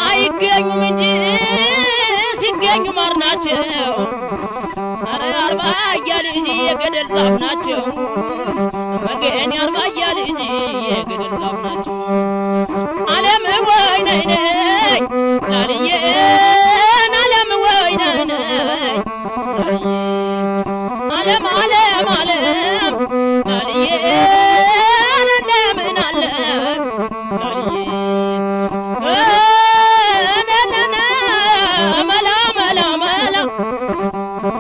አይገኙም እንጂ ሲገኙ ማር ናቸው። ያርባያ ልጅ የገደል ዛፍ ናቸው መገን ያርባያ ልጅ የገደል ዛፍ ናቸው ዓለም ወይ ነይ ነይ ላልዬ ዓለም ወይ ነይ ነይ ላልዬ ዓለም ዓለም ዓለም ላልዬ ለምን አለ ላልዬ መላ መላ መላ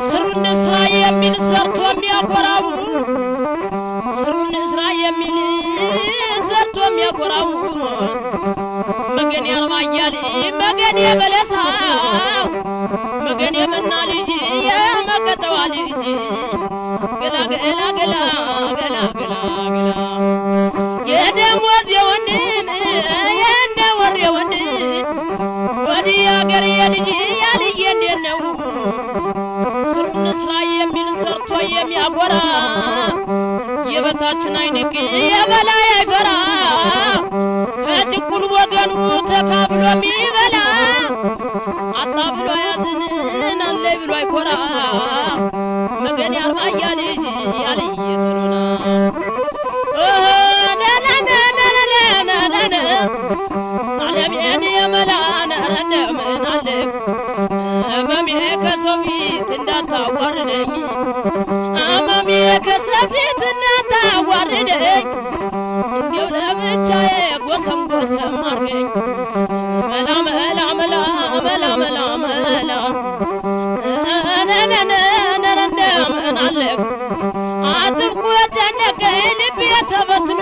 ስሩን ስራ የሚል ሰርቶ የሚያኮራው ስሩን ስራ የሚል ሰርቶ የሚያኮራው መገን ያርባያል መገን የበለሳው መገን የመና ልጅ የመከተዋ ልጅ ገላ ገላ ገላ ገላ ገላ ገላ የደሞዝ የወንድም የነ ወሬ ወንድም ወዲህ አገር የልጅ ያልዬ እንዴት ነው ስሩን ስራ የሚል ሰርቶ የሚያኮራ የበታችን አይንቅ የበላይ አይፈራ ከጭቁን ወገኑ ተካፍሎ የሚበላ አጣ ብሎ ያዝንን አለ ብሎ አይኮራ መገን ያርባያ ልጅ ያልዬ ተሎና ዓለሜን የመላነ እንደምን አለህ እመሜ ከሰው ፊት እንዳታዋርደኝ እመሜ ከሰው ፊት እንዳታዋርደኝ እንዲያው ለብቻዬ ጎሰም ጎሰም አድርገኝ መላ መላ መላ መላ መላ መላ ነነነ እንደምን አለህ አጥብቆ ጨነቀኝ ልቤ ተበትኖ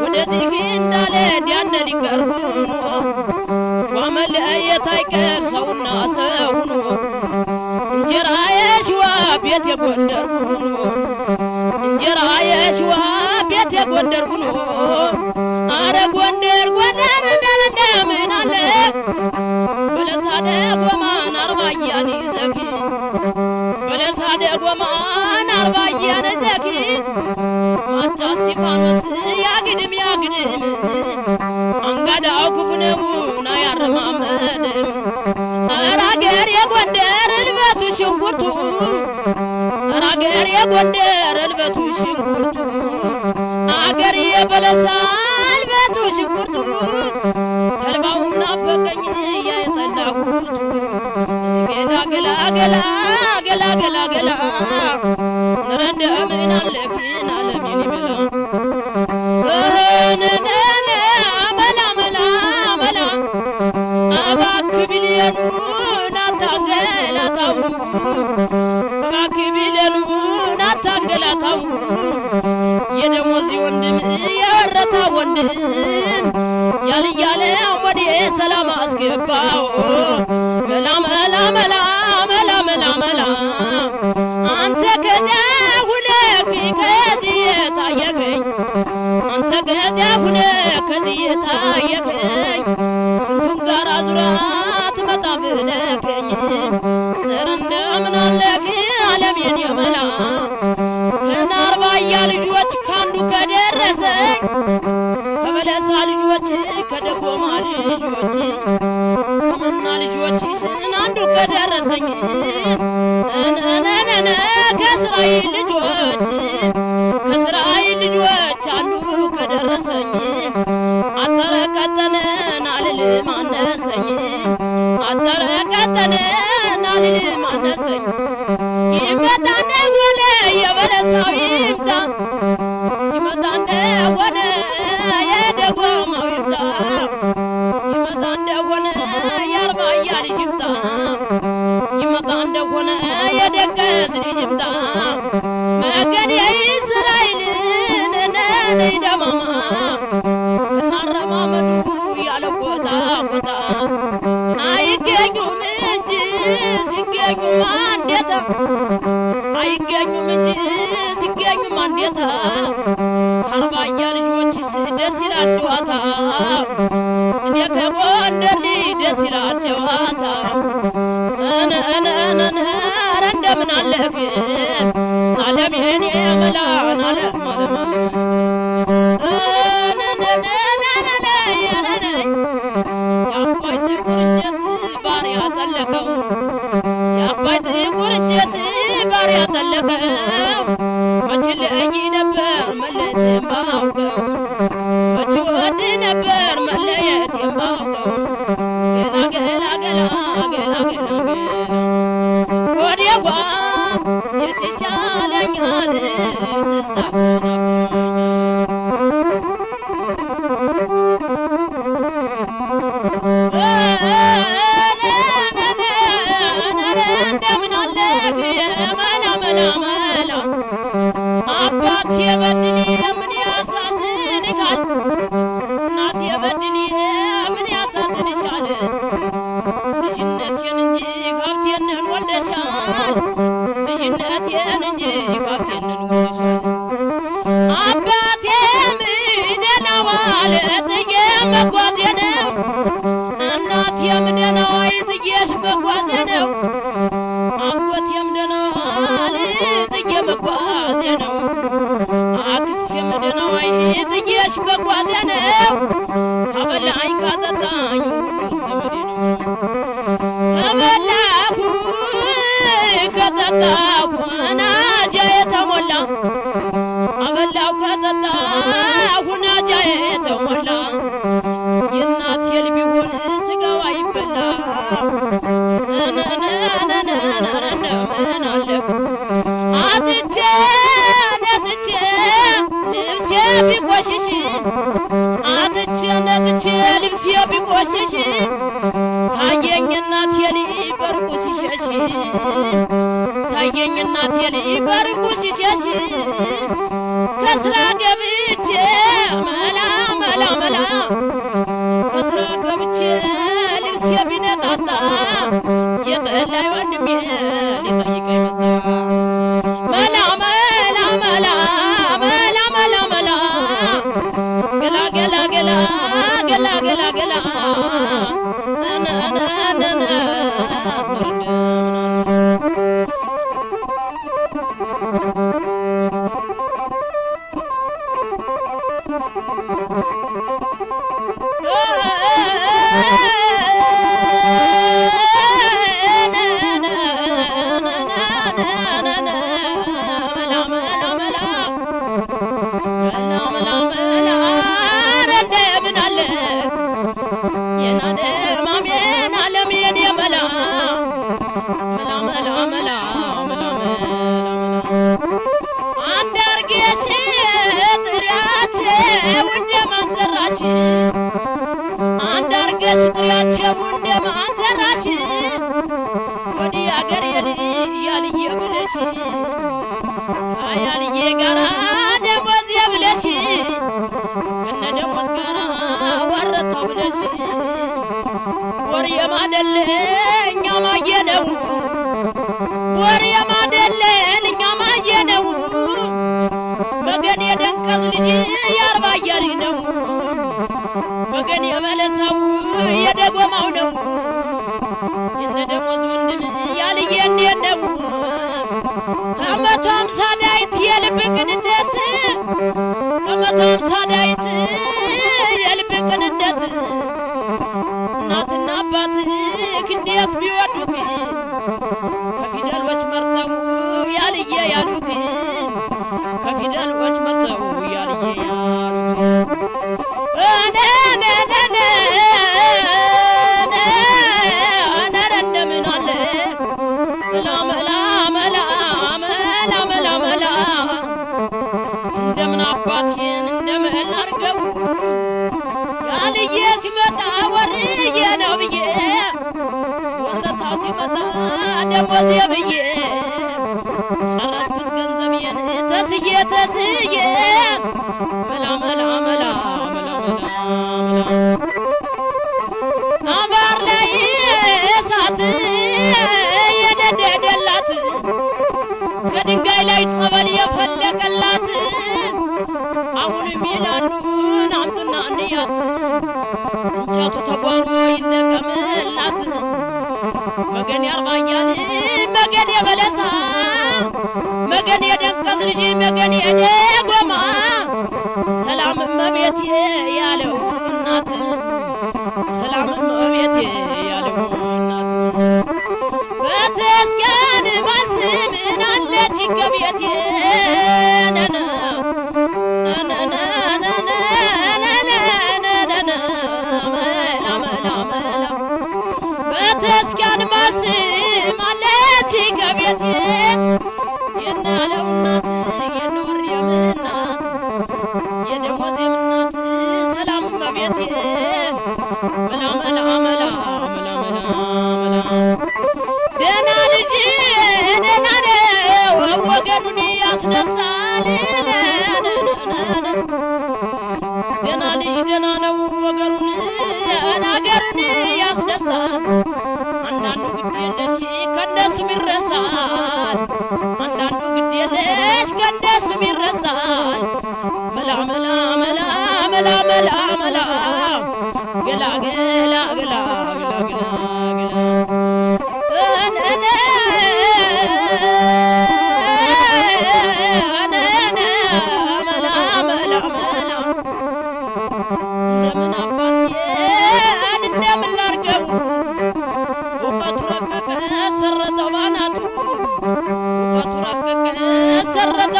ወደዚህ እንዳለ ያነ ሊቀር ሆኖ ወመለየት አይቀር ሰውና ሰው ሆኖ እንጀራ የሽዋ ቤት የጎንደር ሆኖ እንጀራ የሽዋ ቤት የጎንደር ሆኖ አረ ጎንደር ጎንደር እንደምን አለ በለሳ ደጎማን አርባያን ይዘኪ በለሳ ደጎማን አርባያን ዘኪ ማጫ እስጢፋኖስ ያግድም ያግድም አንጋዳው ክፉ ነውና አያረማመድም ኧረ አገር የጎንደር እልበቱ ሽንኩርቱ ኧረ አገር የጎንደር እልበቱ ሽንኩርቱ አገር የበለሳ እልበቱ ሽንኩርቱ ተልባውም ናፈቀኝ የጠላኩቱ ገላ ገላ ገላ ገላ ገላ ገላ እንደምን አለህን ዓለሜን ይበላ መላ መላ መላ እባክህ ቢሊየኑን አታንገላታው እባክህ ቢሊየኑን አታንገላታው የደሞዝ ወንድም የወረታ ወንድም ያልያለ ወዴ ሰላም አስገባው መላ መላ መላ መላ መላ መላ አንተ ከዚያ ሁነህ ከዚህ የታየኸኝ አንተ ከዚያ ሁነህ ከዚህ የታየኸኝ ስንቱን ጋር አዙራ ትመጣ ብለኸኝ ኧረ እንደምን አለህ ዓለሜን የመላ ከናርባያ ልጆች ካንዱ ከደረሰኝ ከበለሳ ልጆች ከደጎማ ልጆች ከመና ልጆች አንዱ ከደረሰኝ ነነነ ከእስራኤል ልጆች ከእስራኤል ልጆች አንዱ ከደረሰኝ አጠረ ቀጠነን አልልም አነሰኝ አጠረ ቀጠነን አልልም አነሰኝ ይመጣ እንደሆነ የበለሳው ይምጣ ይመጣ እንደሆነ የደጎማው ይምጣ ይመጣ እንደሆነ የአርባያ ልጅ ይምጣ ይመጣ እንደሆነ የደቀዝ ልጅ ይምጣ መገን የእስራኤልን ነነይ ደማማ ከናረማመዱ ያለ ቆጣ ቆጣ አይገኙም እንጂ ሲገኙም አንዴታ አይገኙም እንጂ ሲገኙም አንዴታ ከአርባያ ልጆች ደስ ይላቸዋታ እኔ ከጎንደር ልጅ ደስ ይላቸዋታ ነነነነ እንደምን አለህ ዓለሜን የመላን ዓለም ዓለም የአባይ ጥቁር እንጨት ባሪያ ጠለቀው የአባይ ጥቁር እንጨት ጎንደር ያጠለቀው መች ለይ ነበር መለየት የማውቀው መች ወድ ነበር መለየት የማውቀው ገላ ገላ ገላ ገላ ገላ ወዲያዋ የተሻለኛል ትዝታ አባት የበድኔ ምን ያሳዝንካል እናት የበድኔ ምን ያሳዝንሻል ልጅነቴን እንጂ ሀብቴንን ወልደሻል ልጅነቴን እንጂ ሀብቴንን ወልደሻል አባቴ ምን ዋለ ጥዬ መጓዜ ነው እናቴ ምን ዋይ ጥዬሽ መጓዜ ነው አጎቴም ደህና ዋለ ጥዬ መጓዜ ነው አክስቴም ደህና ዋይ ጥዬሽ መጓዜ ነው ከበላኝ ካጠጣኝ ሁሉ ዘመዴ ነው ከበላሁ ከጠጣሁ ናጃዬ ተሞላ አበላሁ ከጠጣሁ ናጃዬ ተሞላ የእናቴ ልጅ ቢሆን ስጋዋ ይበላ አጥቼ ነጥቼ ልብሴ ቢቆሽሽ አጥቼ ነጥቼ ልብሴ ቢቆሽሽ ታየኝ እናቴ ልጅ በርቁ ሲሸሽ ታየኝ እናቴ ልጅ በርቁ ሲሸሽ ከስራ ገብቼ መላ መላ መላ ከስራ ገብቼ ልብሴ ቢነጣጣ የጠላይ ወንድሜ ሊጠይቀኝ መጣ መላ መላ መላ መላ መላ መላ ገላ ገላ ገላ ገላ ገላ ገላ ና ና ና ና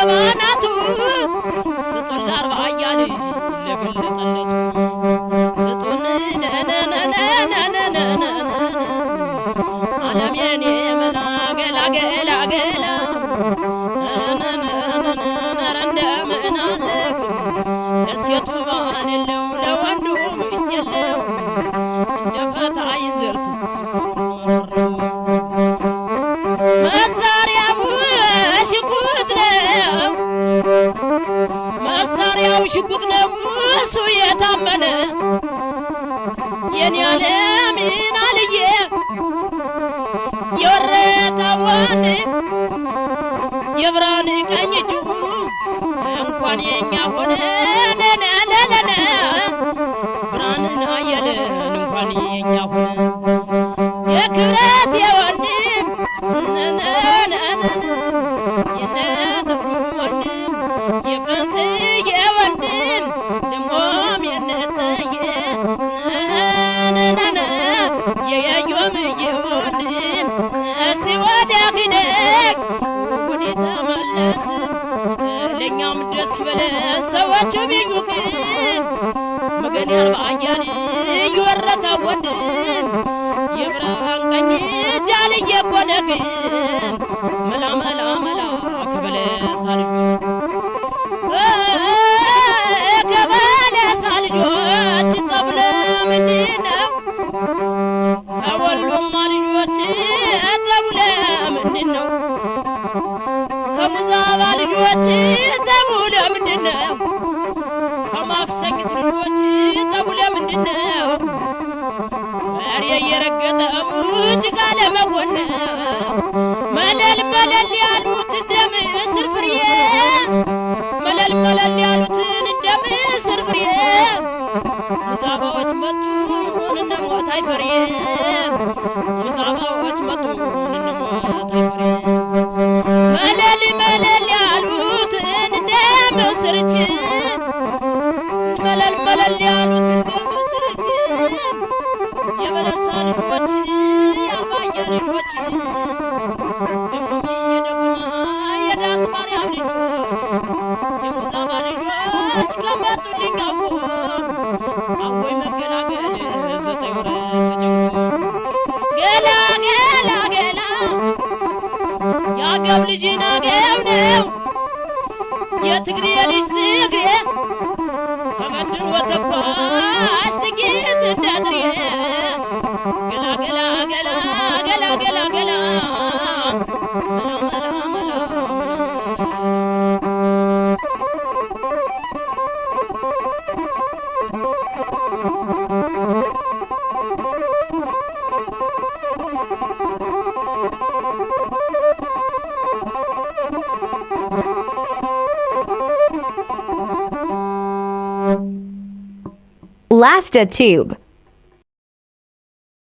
ባናቱ ስጡን ለአርባያ ልጅ ለገለጠለቱ ስጡን ነነነነነነነነ ዓለም የኔ መላ ገላ ገላ ገላ ነነነነነ እንደምን አለህ ለሴቱ ባል የለው ለወንዱ ሚስት የለው እንደ ፈታይ ዘርት ሲዞሩ መሳሪያው ሽጉጥ ነው መሳሪያው ሽጉጥ ነው እሱ የታመነ የኔ ዓለምን አልዬ የወረታውን የብርሃን ቀኝ እጁ እንኳን የኛ ሆነ ነነነነ ብርሃንን አየለን እንኳን የኛ ሆነ የክብረት የወንድም ነነነነ የነጥሩ ወንድም የፈንትዬ ወንድም ደሞም የነጠየ ነነነነ የየዮምዬ ወንድም እስቲ ወዲያ ግደግ ወደ ተመለስ ለእኛም ደስ ይበለን ሰዎች ቢዩክን መገን ያርባያን ይወረታ ወንድም የብርሃን ቀኝ ጃልዬ እኮ ነህ መላ መላ መላ ከበለሳ ልጆች ከበለሳ ልጆች ጠብለ ምንድን ነው ከወሎማ ልጆች ጠቡ ለምንድን ነው ከሙዛባ ልጆች ጠቡ ለምንድን ነው ከማክሰኝት ልጆች ጠቡ ለምንድን ነው በሬ እየረገጠ ጭቃ ለመሆን ነው መለል መለል ያሉት እንደ ምስር ፍሬ መለል መለል ያሉትን እንደ ምስር ፍሬ ሙዛባዎች መጡ እንሞት አይፈሬ ሙዛባዎች መጡ እንሞት አይፈሬ መለል መለል ያሉትን እንደ ምስርች መለል መለል ያሉት እንደ ምስርች የበለሳ ልጆች የአርባያ ልጆች ደግሜ ደግማ የዳስ ማርያም ልጆች የሙዛባ ልጆች ከመጡልኝ አቦ አወይ መገላገል 9 ወር ተጨንቆ ገላ ገላ ገላ ያገው ልጅ ናገው ነው የትግሬ ልጅ ትግሬ ተበድሮ ተኳሽ ጥቂት እንዳድሬ ገላ ገላ ገላ ገላ ገላ ገላ መላ መላ መላ Lasta Tube.